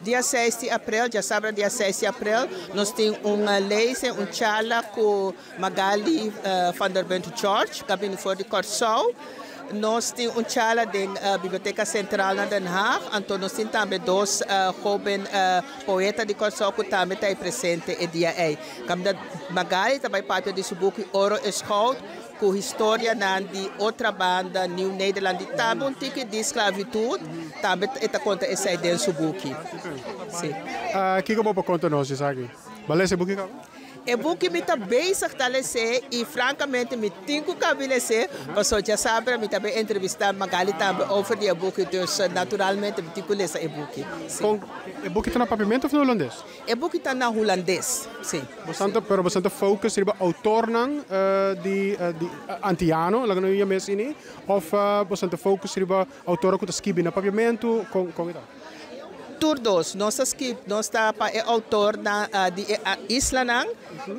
Dia 6 di april, diasabra dia 6 di april, nos tin un lezing, un charla cu Magali van der Bunt George, cu a bini for di Corsou. Nos tin un charla den Biblioteca Central na Den Haag, anto nos tin tambe dos hoben poeta di Corsou cu tambe ta presente e dia ey. Caminda Magali ta bay papia di su buki Oro is Goud, cu historianan di Otrabanda, Nieuw Nederland, di tambe un tiki di sclavitud, tambe e ta conta esey den su buki. Si. Kico bo por conta nos esaki? Bo a lesa e buki caba? E buki mi ta bezig ta les'é y francamente mi tin cu cabi les'é, pasobra djasabra mi ta bay entrevista Magali tambe over di e buki, dus naturalmente mi tin cu lesa e buki. Si. Con, e buki ta na Papiamento of na Hulandes? E buki ta na Hulandes, si. Bosnan pero bosnan ta focus riba autornan di di Antiano, laga nos yama asini, of bosnan ta focus riba autornan cu ta skibi na Papiamento, con con e ta? Tur dos. Nos ta skib, nos ta pa e autornan di e islanan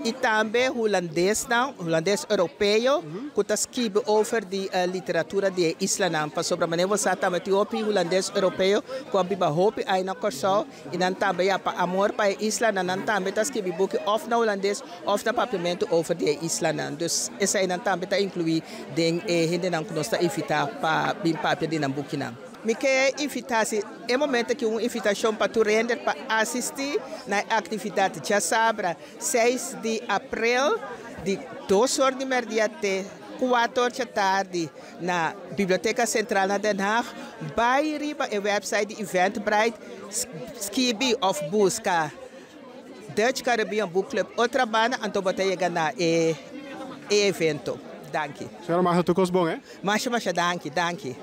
y tambe Hulandesnan, Hulandes Europeo, cu ta skibi over di literatura di e islanan. Pasobra manera bo sa tambe tin hopi Hulandes Europeo cu a biba hopi aña na Corsou y nan tambe ya pa amor pa e islanan nan tambe ta skibi buki of na Hulandes of na Papiamento over di e islanan. Dus esainan tambe ta inclui den e hendenan cu nos ta invita pa bin papia di nan bukinan. Mi ke invitá si e momento aki un invitashon pa tur hende pa asistí na e aktividat djasabra seis di aprel di dos or di mèrdia te kuater or djatardi na Biblioteka Sentral na Den Haag. Bai riba e wèpsait di Eventbrite, skibi òf buska Dutch Caribbean Book Club Otrabanda anto bo ta yega na e evento. Danki. Señora Magda, tur kos bon, eh? Masha masha danki, danki.